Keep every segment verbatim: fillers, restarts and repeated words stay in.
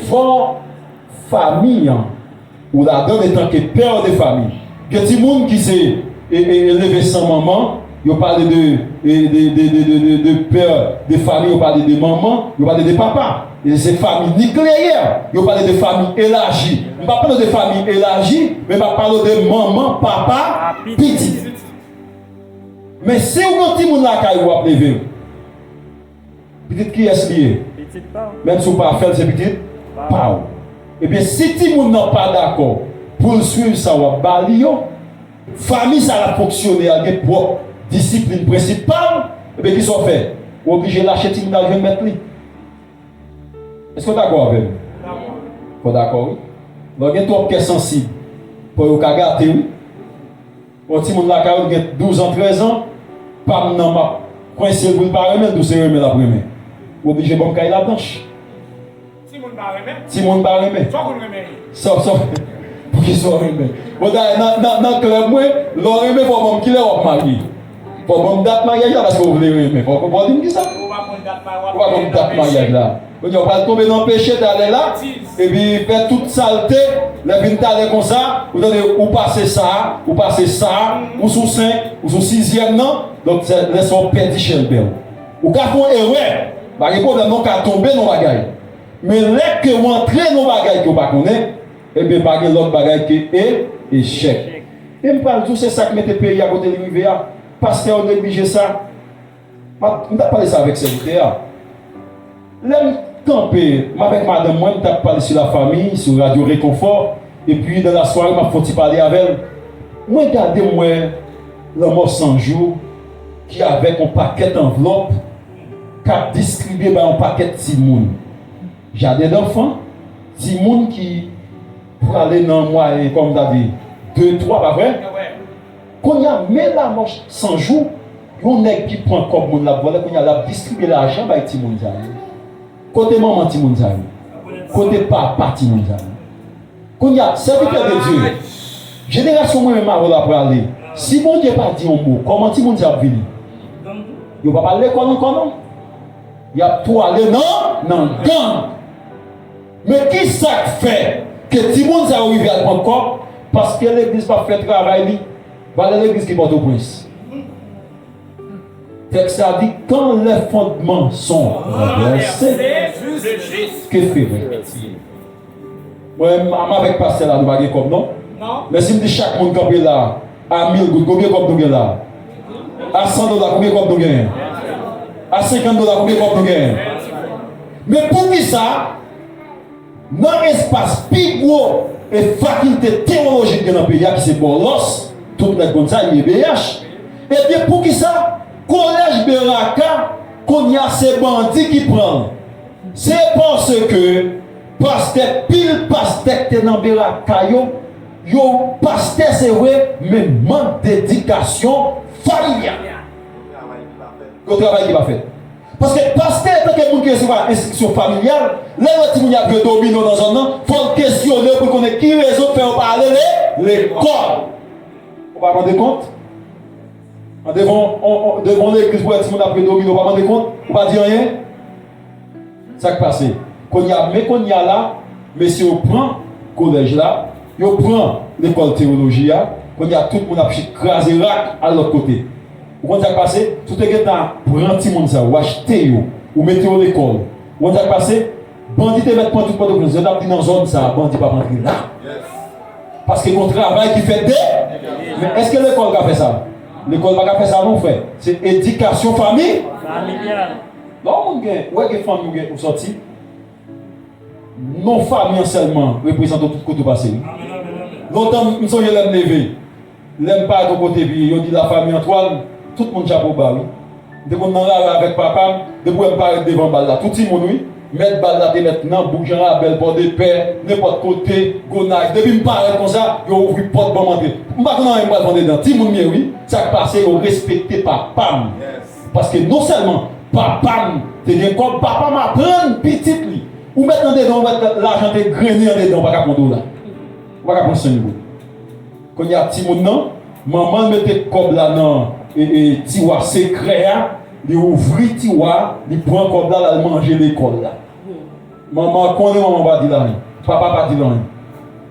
Fò fami an, ou ladan etanke pè de fami. Gen timoun ki se e, e, eleve san manman, yo pale de, e, de, de, de, de, de, de pè de fami, yo pale de manman, yo pale de papa. E se fami nikleyè, yo pale de fami elaji. M pa pale de fami elaji, men m ap pale de manman, papa, pitit. Men si w gen timoun lakay ou ap leve, pitit kiyès li ye? Pitit pa w. Menm si w pa fè l, se pitit pa w. Ebyen, si timoun nan pa dakò pou l swiv sa w ap ba li yo, fami sa l ap fonksyone a gen pwòp disiplin prensip pa l, ebyen, kisa w fè? Ou oblije lache timoun nan al jwenn mèt li. Èske w dakò avè m? Fò w dakò, wi. Lè w gen twòp kè sansib, po yo ka gate, wi. Yon timoun lakay ou gen douz an, trèz an, pa m nan m ap kwense l pou l pa renmen l, tou se renmen l ap renmen. Ou oblije ban m kay la blanch. Timoun pa renmen? Timoun pa renmen. Sa w konn renmen li? Sa, sa, poukisa w renmen? Bon, dayè, nan, nan, nan klèb mwen, lè w renmen, fò w ban m kilè w ap marye. Fò w ban m dat maryaj la, paske w vle renmen. Fò, fò w di m kisa? Ou pa konn dat maryaj la. Kounye a, w pral tonbe nan peche talè la, epi fè tout salte, lè vin talè konsa, ou tande, ou pase sa, ou pase sa, ou sou senk, ou sou sizyèm nan, donk, se lè sa w pèdi chèlbè w. Ou ka fè yon erè, pa gen pwoblèm, non, w ka tonbe nan bagay. Men lè ke w antre nan bagay ke w pa konnen, ebyen, pa gen lòt bagay ke e, echèk. E m pral di w, se sa k mete peyi a kote li rive a. Pastè yo neglije sa. M ap, m t ap pale sa avèk sèvitè a. Lè m kanpe, m avèk madanm mwen, m t ap pale sou lafanmi, sou Radyo Rekonfò, epi nan lasware, m ap fè yon ti pale avè l. Mwen gade, m wè Lanmò San Jou ki avèk yon pakèt anvlòp k ap distribye bay yon pakèt timoun. Jaden danfan, timoun ki prale nan mwayen, kòm ta di, de, twa, pa vre? Kounye a, men Lanmò San Jou, yon nèg ki pran kòb moun l ap vòlè, kounye a, l ap distribye lajan bay timoun sa yo. Kote manman timoun sa yo? Kote papa timoun sa yo? Kounye a, sèvitè de Dye, jenerasyon mwen menm avè w la prale. Si Bondye pa di yon mo, kòman timoun sa ap vini? Yo pa pral lekòl ankò non. Y ap tou ale nan, nan gang. Men ki sa k fè ke timoun sa yo rive al pran kòb? Paske legliz p ap fè travay li. Valè legliz ki Pòtoprens. Tèks la di, quand les fondements sont renversés, que feront? Mwen, m, m avèk pastè la, nou pa gen kòb, non? Men si m di chak moun kanpe la, a mil goud, konbyen kòb nou gen la? A san dola, konbyen kòb nou genyen? A senkant dola, konbyen kòb nou genyen? Men poukisa, nan espas pi gwo e fakilte tewolojik gen nan peyi a, ki se Bòlòs, tout nèg konn sa, I E B H, ebyen, poukisa kolèj Beraka, kounye a se bandi ki pran l? Se paske pastè, pil pastè k te nan Beraka yo, yo pastè se vre, men mank dedikasyon familyal. Yon travay ki pa fèt. Paske pastè, antanke moun ki resevwa enstriksyon familyal, lè l wè timoun yo ap jwe domino nan zòn nan, fò l kesyone yo pou l konnen ki rezon k fè yo pa ale le, lekòl. Ou pa mande kont? An devan, on, on, devan legliz pou wè timoun ap jwe domino, ou pa mande kont? Ou pa di anyen? Sa k pase? Kounye a, men kounye a la, mesye yo pran kolèj la, yo pran lekòl tewoloji a, kounye a, tout moun ap chit kraze rak al lòt kote. Ou konn sa k pase? Si w te gentan pran timoun sa yo, ou achte yo, ou mete yo lekòl. Ou konn sa k pase? Bandi te mèt pran tout Pòtoprens. Yo t ap di nan zòn sa a, bandi p ap antre la. Paske gon travay ki fèt de. Men èske lekòl ka fè sa? Lekòl pa ka fè sa non, frè. Se edikasyon fami. Familyal. Lè yon moun gen, ou wè gen fanmi ou gen, ou sòti, non fanmi an sèlman reprezante w tout kote w pase, wi. Lontan, m sonje lè m leve, lè m parèt yon kote, epi yo di lafanmi Antwàn, tout moun chapo ba, wi. M te konn nan rara avèk papa m, depi w wè m parèt devan bal la, tout timoun, wi. Mèt bal la te mèt nan bouk Jan Rabèl, Pòdepè, nenpòt kote, Gonayiv. Depi m parèt konsa, yo ouvri pòt ban m antre. M pa konn anyen m pral fè anndedan. Timoun m ye, wi. Sa k pase, yo respekte papa m. Paske non sèlman papa m te gen kòb, papa m aprann pitit li. Ou mèt anndedan, ou mèt lajan te grennen anndedan, ou pa ka pran dola. Ou pa ka pran senk goud. Kounye a, timoun nan, manman l mete kòb la nan, e, e, tiwa sekrè a, li ouvri tiwa, li pran kòb la, l al manje lekòl la. Manman konnen manman pa di l anyen. Papa pa di l anyen.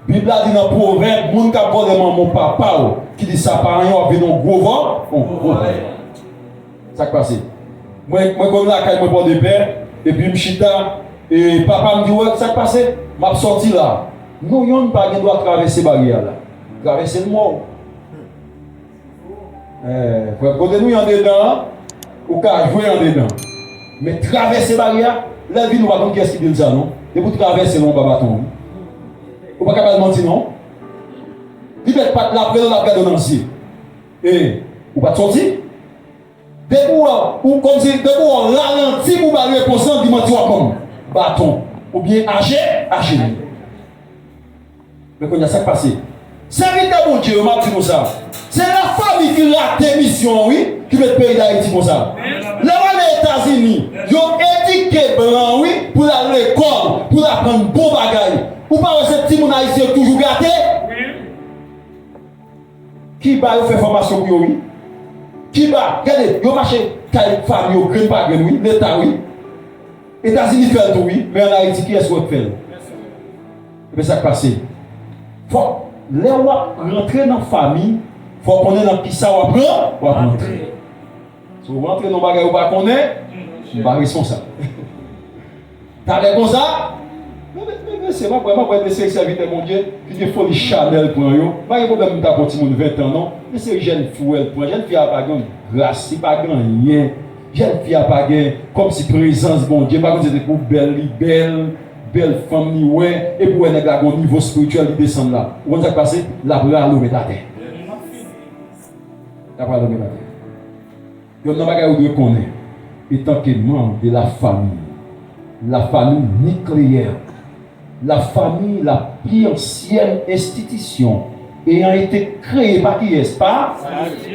Bib la di nan Pwovèb, moun k ap vòlè manman w, papa w, ki di sa pa anyen, w ap vin yon gwo vò, yon gwo vòlè. Sa k pase? Mwen, mwen konn lakay mwen Pòdepè, epi m chita, e papa m di, "Wè, sa k pase? M ap sòti la." Nou yonn pa gen dwa travèse baryè a la. Travèse l mò. Eh, frè, kote nou ye andedan an, ou ka jwe andedan. Men travèse baryè a, lè l vini, ou pa konn kiyès ki di l sa, non. Depi w travèse l, ou anba baton, wi. Ou pa ka ba l manti, non. Li mèt pa t la pre l, l ap gade w nan zye. E, ou pa t sòti. Depi w, ou kòmsi, depi w ralanti pou ba l repons lan, li manti w ap ban m. Baton. Oubyen aje, aje li. Men kounye a, sa k pase? Sèvitè Bondye yo, m ap di nou sa. Se lafanmi ki rate misyon an, wi, ki met peyi Dayiti konsa. Lè w ale Etazini, yo edike blan, wi, pou l al lekòl, pou l aprann bon bagay. Ou pa wè se timoun ayisyen yo toujou gate? Kiba yo fè fòmasyon pou yo, wi. Kiba, gade, yo mache kay fanmi yo, grenn pa grenn, wi, Leta, wi. Etazini fè l tou, wi, men ann Ayiti, kiyès ou wè k fè l? Ebyen, sa k pase? Fòk, lè w ap rantre nan fanmi, fò w konnen nan kisa w ap ran-, w ap rantre. Si w rantre nan bagay ou pa konnen, m pa responsab. Talè konsa, men, men, men, mesye, m ap wè, m ap wè de seri sèvitè Bondye ki gen foli chanèl pran yo. Pa gen pwoblèm, m ta pran timoun ven tan, non. De seri jèn fi w wè l pran. Jèn fi a pa gen gras, li pa gen anyen. Jèn fi a pa gen kòmsi prezans Bondye. M pa konn si se pou bèl li bèl, bèl fanm li wè, epi w wè nèg la gen yon nivo espirityèl li desann la. Ou konn sa k pase? L ap rale w met atè. L ap rale w met atè. Yonn nan bagay ou dwe konnen, etanke manm de la famille, la famille nucléaire, la famille la plus ancienne institution ayant été créée par kiyès? Pa,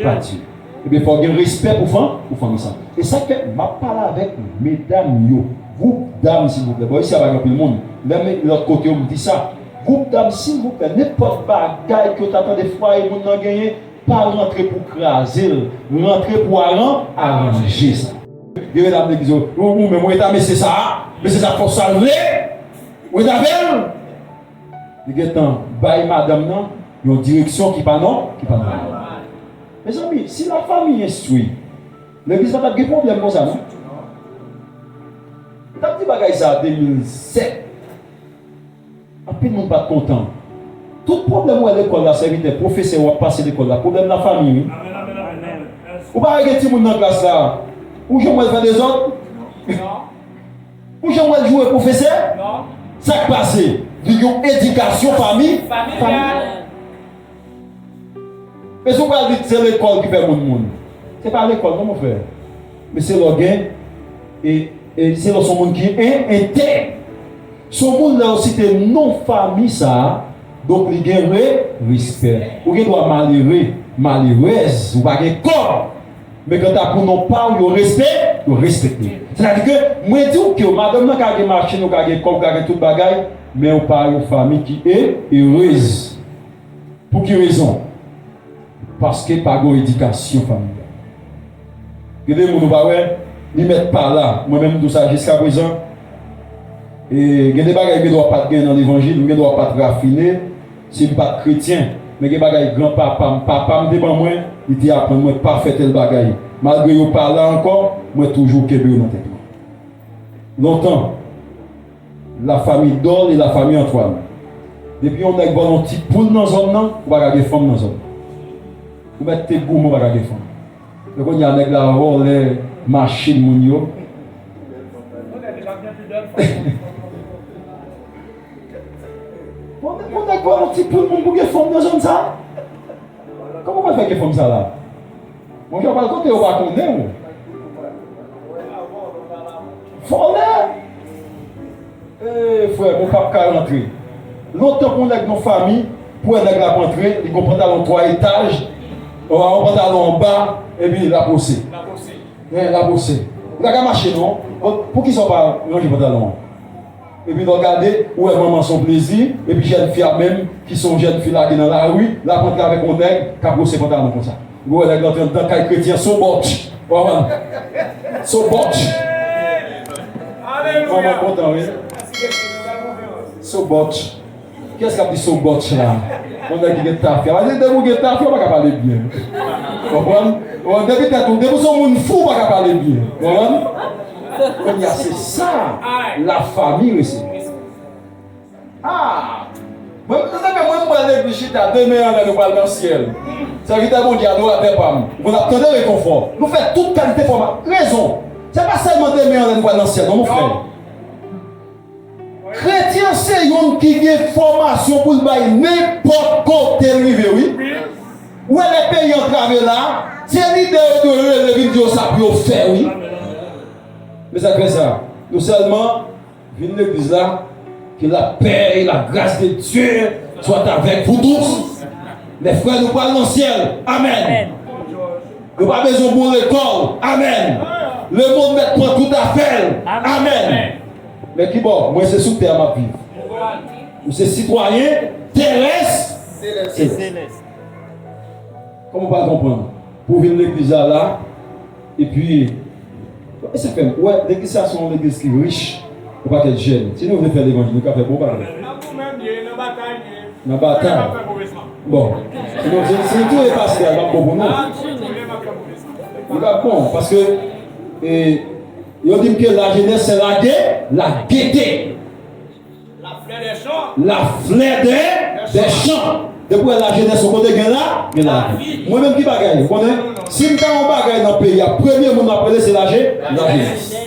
pa Dye. Ebyen, fò w gen respè pou fan, pou fanmi sa. E sa k fè m ap pale avèk medam yo. Gwoup dam, silvouplè. Bon, isi a pa gen anpil moun. Lè m lòt kote yo, m di sa. Gwoup dam, silvouplè, nenpòt bagay ke w ta tande fwaye moun nan genyen, pa rantre pou kraze l, rantre pou aran-, aranje sa. Gen medam legliz yo, ou, ou menm, ou e ta mesye sa a, mesye sa a fò sa l vle, ou e ta avè l. Li gentan bay madanm nan yon direksyon ki pa nò-, ki pa nòmal. Mezanmi, si lafanmi enstwi, legliz pa t ap gen pwoblèm konsa, non. M t ap di bagay sa a de mil sèt. Anpil moun pa t kontan. Tout pwoblèm ou wè lekòl la, sèvitè, pwofesè w ap pase lekòl la, pwoblèm lafanmi, wi. Ou pa wè gen timoun nan klas la, ou janm wè l fè dezòd? Ou janm wè l joure pwofesè? Sa k pase? Li gen yon edikasyon fanmi, fanmi. Men si w pral di se lekòl ki fè moun moun, se pa lekòl non, mon frè. Men se lè w gen, e, e se lè w se yon moun ki en-, entèg. Se yon moun lè yo site non fanmi sa a, donk li gen re-, respè. Ou gen dwa malere, malerèz, ou pa gen kòb. Men kanta pou non pa w, yo respè-, yo respekte. Sètadi ke, mwen di w ke madanm nan ka gen machin, ou ka gen kòb, ou ka gen tout bagay, men ou pa yon fanmi ki e-, erez. Pou ki rezon? Paske pa gen yon edikasyon familyal. Gen de moun ou pa wè, li mèt pa la. Mwen menm m di w sa jiskaprezan. E gen de bagay m gen dwa pa t gen nan levanjil, m gen dwa pa t rafine, si m pa t kretyen. Men gen bagay granpapa m, papa m te ban mwen, li te aprann mwen pa fè tèl bagay. Malgre yo pa la ankò, mwen toujou kenbe yo nan tèt mwen. Lontan, lafanmi Dòl e lafanmi Antwàn. Depi yon nèg vòlè yon ti poul nan zòn nan, ou pa ka gen fanm nan zòn nan. Ou mèt te goumen, ou pa ka gen fanm. Men kounye a nèg la vòlè machin moun yo. Pou, pou nèg vòlè yon ti poul moun pou gen fanm nan zòn sa? Kòman w pral fè gen fanm sa la? Monchè, w pral kote yo pa konnen w. Vòlè! E, frè, mwen p ap ka rantre. Lontan pou nèg nan fanmi, pou wè nèg la ap antre, li gon pantalon twa etaj, yon pantalon anba, epi l ap wose. L ap wose. Li pa ka mache non. Bon, poukisa w pa ranje pantalon an? Epi lè w gade, ou wè manman se yon plezi, epi jèn fi a menm, ki se yon jèn fi lage nan lari, l ap antre avèk yon nèg k ap wose pantalon konsa. Ou wè nèg la antre anndan kay kretyen, se yon bòch. Ou konprann? Se yon bòch. Manman kontan, wi. So bòch. Kiyès k ap di so bòch la? Yon nèg ki gen tafya. Paske depi w gen tafya, w pa ka pale byen. Konprann? Konprann? Depi tèt ou, depi w se yon moun fou, w pa ka pale byen. Konprann? Kounye a, se sa lafanmi resevwa. Ah! Mwen, mezanmi, mwen, m pral legliz chita, demen anlè nou pral nan syèl. Sèvitè Bondye, adoratè pa m, ou konn ap tande rekonfò. Nou fè tout kalite fòma. Rezon. Se pa sèlman demen anlè nou pral nan syèl, non, mon frè. Kretyen se youn ki gen fòmasyon pou l bay nenpòt kote l rive, wi. Ou wè lè peyi antrave la, se lidè yo dwe rele vin di yo sa pou yo fè, wi. Men sa k fè sa. Nou sèlman vin legliz la, que la paix et la grâce de Dieu soient avec vous tous. Mes frères, nou pral nan syèl. Amèn. Nou pa bezwen boule kò w. Amèn. Lemonn mèt pran tout afè l. Amèn. Men ki bò? Mwen se sou tè a m ap viv. Ou se sitwayen terès. Selès. Kòman w pa konprann? Pou w vin legliz la la, epi, e sa fè m, ou wè, legliz sa se yon legliz ki rich, yon pakèt jèn. Si nou vle fè levanjil, nou ka fè bon bagay. Nan batay. Bon. Si nou, si, si nou touye pastè a, l p ap bon pou nou. Li p ap bon, paske, e, yo di m ke la jeunesse c'est la gai-, la gaieté. La fleur des champs. La fleur des, des champs. Depi w wè la jeunesse, yon kote gen la, gen lavi. Mwen menm ki bagay, ou konnen? Si m ta yon bagay nan peyi a, premye moun m ap rele se la je-, la jeunesse.